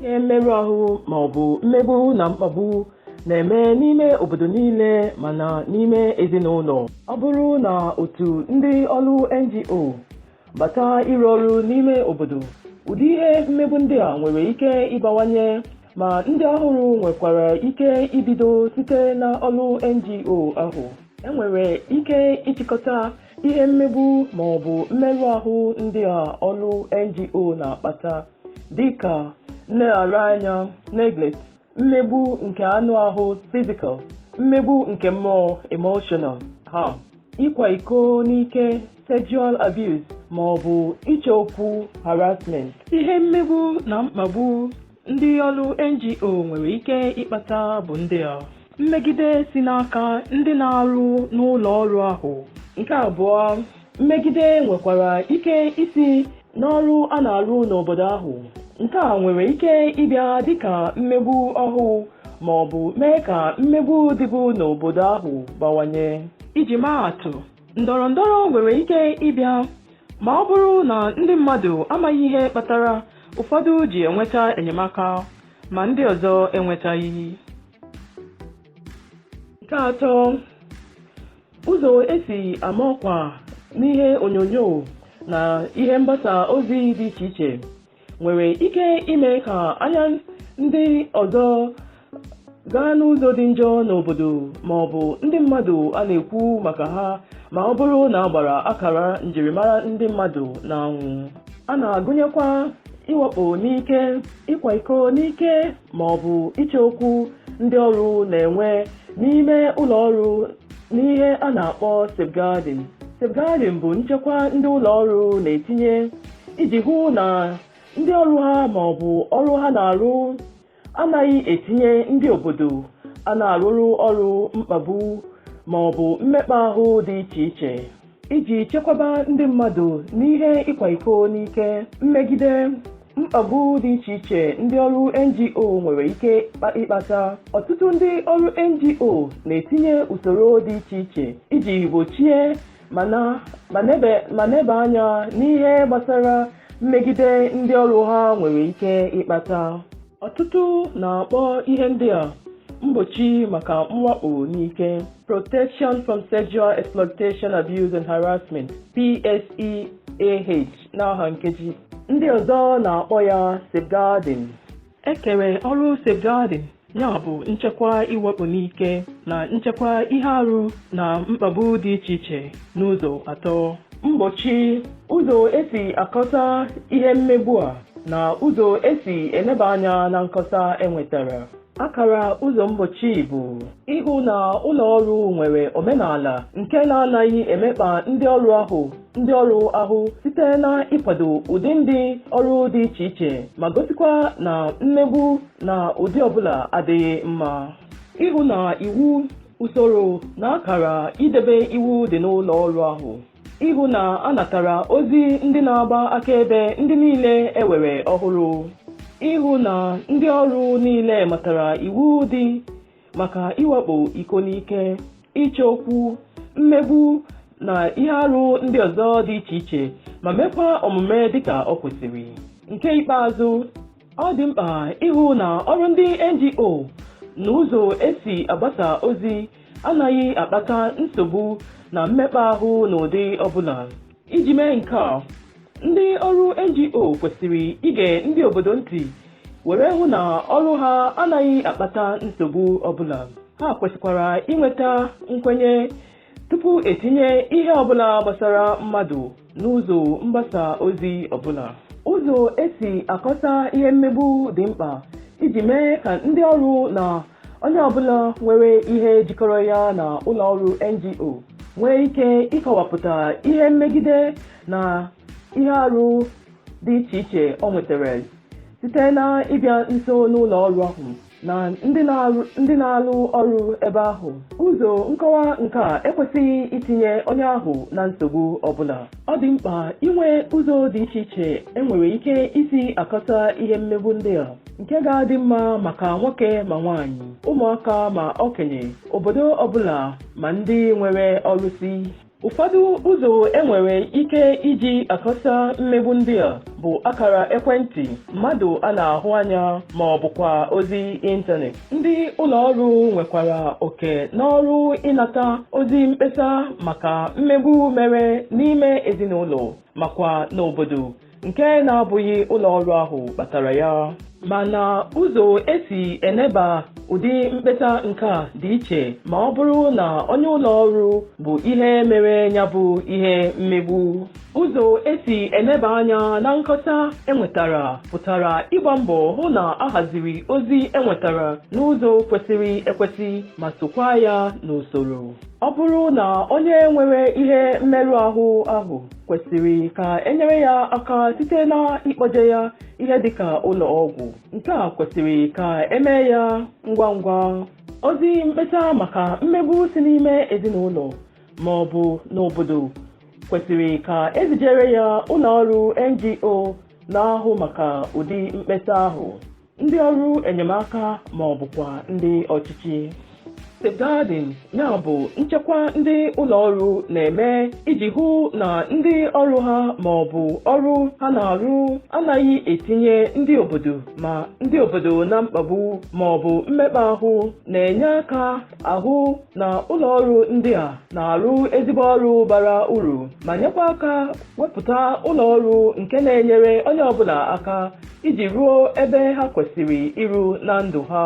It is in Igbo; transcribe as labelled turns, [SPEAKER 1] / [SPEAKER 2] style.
[SPEAKER 1] Ihe mmerụ ahụ ma ọ bụ mmegbu na mkpagbu na-eme n'ime obodo niile mana n'ime ezinụlọ. Ọ bụrụ na otu ndị ọrụ NGO bata ịrụ ọrụ n'ime obodo, ụdị ihe mmegbu ndị a nwere ike ịbawanye, ma ndị ọhụrụ nwekwara ike ibido site na ọrụ NGO ahụ. Enwere ike ịchịkọta ihe mmegbu ma ọ bụ mmerụ ahụ ndị a ọrụ NGO na-akpata dịka nleghara anya, neglect, mmegbu nke anụ ahụ, physical, mmegbu nke mmụọ, emotional harm, ịkwa iko n'ike, sexual abuse, ma ọ bụ ịchọ okwu, harassment. Ihe mmegbu na mkpagbu ndị ọrụ NGO nwere ike ịkpata bụ ndị a: mmegide si n'aka ndị na-arụ n'ụlọ ọrụ ahụ. Nke abụọ, mmegide nwekwara ike isi n'ọrụ a na-arụ n'obodo ahụ. Nke a nwere ike ịbịa dịka mmegbu ọhụụ ma ọ bụ mee ka mmegbu dịbu n'obodo ahụ bawanye. Iji maa atụ, ndọrọ ndọrọ nwere ike ịbịa ma ọ bụrụ na ndị mmadụ amaghị ihe kpatara ụfọdụ ji enweta enyemaka ma ndị ọzọ enwetaghị. Nke atọ, ụzọ esi ama ọkwa n'ihe onyonyo na ihe mgbasa ozi dị iche iche nwere ike ime ka anya ndị ọzọ gaa n'ụzọ dị njọ n'obodo ma ọ bụ ndị mmadụ a na-ekwu maka ha, ma ọ bụrụ na a gbara akara njirimara ndị mmadụ n'anwụ. A na-agụnyekwa ịwakpo n'ike, ịkwa iko n'ike ma ọ bụ ịchọ okwu ndị ọrụ na-enwe n'ime ụlọ ọrụ n'ihe a na-akpọ safeguarding. Safeguarding bụ nchekwa ndị ụlọ ọrụ na-etinye iji hụ na ndị ọrụ ha ma ọ bụ ọrụ ha na-arụ anaghị etinye ndị obodo a na-arụrụ ọrụ mkpagbu ma ọ bụ mmekpa ahụ dị iche iche. Iji chekwaba ndị mmadụ n'ihe ịkwa iko n'ike, mmegide, mkpagbu dị iche iche ndị ọrụ NGO nwere ike ịkpata, ọtụtụ ndị ọrụ NGO na-etinye usoro dị iche iche iji gbochie ma neba anya n'ihe gbasara mmegide ndị ọrụ ha nwere ike ịkpata. Ọtụtụ na-akpọ ihe ndị a mgbochi maka mwakpo n'ike, Protection from Sexual Exploitation, Abuse and Harassment, PSEAH n'aha nkeji. Ndị ọzọ na-akpọ ya safeguarding. E kere ọrụ safeguarding, ya bụ nchekwa iwakpo n'ike na nchekwa ihe arụ na mkpagbu dị iche iche, n'ụzọ atọ: mgbochi, ụzọ esi akọta ihe mmegbu a, na ụzọ esi eleba anya na nkọsa enwetara. Akara ụzọ mgbochi bụ ịhụ na ụlọ ọrụ nwere omenala nke na-anaghị emekpa ndị ọrụ ahụ site na ịkwado ụdị ndị ọrụ dị iche iche ma gosikwa na mmegbu na ụdị ọbụla adịghị mma. Ịhụ na iwu, usoro na akara idebe iwu dị n'ụlọ ọrụ ahụ. Ịhụ na a natara ozi ndị na-agba akaebe ndị niile ewere ọhụrụ. Ịhụ na ndị ọrụ niile matara iwu dị maka iwakpo iko n'ike, ịchọ okwu, mmegbu na ihe arụ ndị ọzọ dị iche iche, ma mekwa omume dịka ọ kwesịrị. Nke ikpeazụ, ọ dị mkpa ịhụ na ọrụ ndị NGO na ụzọ esi agbasa ozi anaghị akpata nsogbu na mmekpa ahụ n'ụdị ọbụla. Iji mee nke a, ndị ọrụ NGO kwesịrị ige ndị obodo ntị were hụ na ọrụ ha anaghị akpata nsogbu ọbụla. Ha kwesịkwara inweta nkwenye tupu etinye ihe ọbụla gbasara mmadụ n'ụzọ mgbasa ozi ọbụla. Ụzọ esi akọsa ihe mmegbu dị mkpa iji mee ka ndị ọrụ na onye ọbụla nwere ihe jikọrọ ya na ụlọ ọrụ NGO nwee ike ịkọwapụta ihe mmegide na ihe arụ dị iche iche o nwetara site na ịbịa nso n'ụlọ ọrụ ahụ na ndị na-arụ ọrụ ebe ahụ. Ụzọ nkọwa nke a ekwesịghị itinye onye ahụ na nsogbu ọbụla. Ọ dị mkpa inwe ụzọ dị iche iche enwere ike isi akọta ihe mmegbu ndị a, nke ga-adị mma maka nwoke ma nwaanyị, ụmụaka ma okenye, obodo ọbụla ma ndị nwere ọrụsị. Ụfọdụ ụzọ enwere ike iji akọsa mmegbu ndị a bụ akara ekwentị, mmadụ a na-ahụ anya, ma ọ bụkwa ozi ịntanetị. Ndị ụlọ ọrụ nwekwara oke n'ọrụ ịnata ozi mkpesa maka mmegbu mere n'ime ezinụlọ makwa n'obodo nke na-abụghị ụlọ ọrụ ahụ kpatara ya. Mana ụzọ esi eneba ụdị mkpesa nke a dị iche ma ọ bụrụ na onye ụlọ ọrụ bụ ihe mere ya bụ ihe mmegbu. Ụzọ esi eneba anya na nkọsa enwetara pụtara ịgba mbọ hụ na a haziri ozi enwetara n'ụzọ kwesịrị ekwesị ma sokwa ya n'usoro. Ọ bụrụ na onye nwere ihe mmerụ ahụ ahụ kwesịrị ka enyere ya aka site na ịkpọje ya ihe dịka ụlọ ọgwụ, nke a kwesịrị ka emee ya ngwa ngwa. Ozi mkpesa maka mmegbu si n'ime ezinụlọ ma ọ bụ n'obodo kwesịrị ka ezijere ya ụlọ ọrụ NGO na-ahụ maka ụdị mkpesa ahụ, ndị ọrụ enyemaka, ma ọ bụkwa ndị ọchịchị. Safeguarding, ya bụ nchekwa ndị ụlọ ọrụ na-eme iji hụ na ndị ọrụ ha ma ọ bụ ọrụ ha na-arụ anaghị etinye ndị obodo ma ndị obodo na mkpagbu ma ọ bụ mmekpa ahụ, na-enye aka ahụ na ụlọ ọrụ ndị a na-arụ ezigbo ọrụ bara uru ma nyekwa aka wepụta ụlọ ọrụ nke na-enyere onye ọbụla aka iji ruo ebe ha kwesịrị iru na ndụ ha.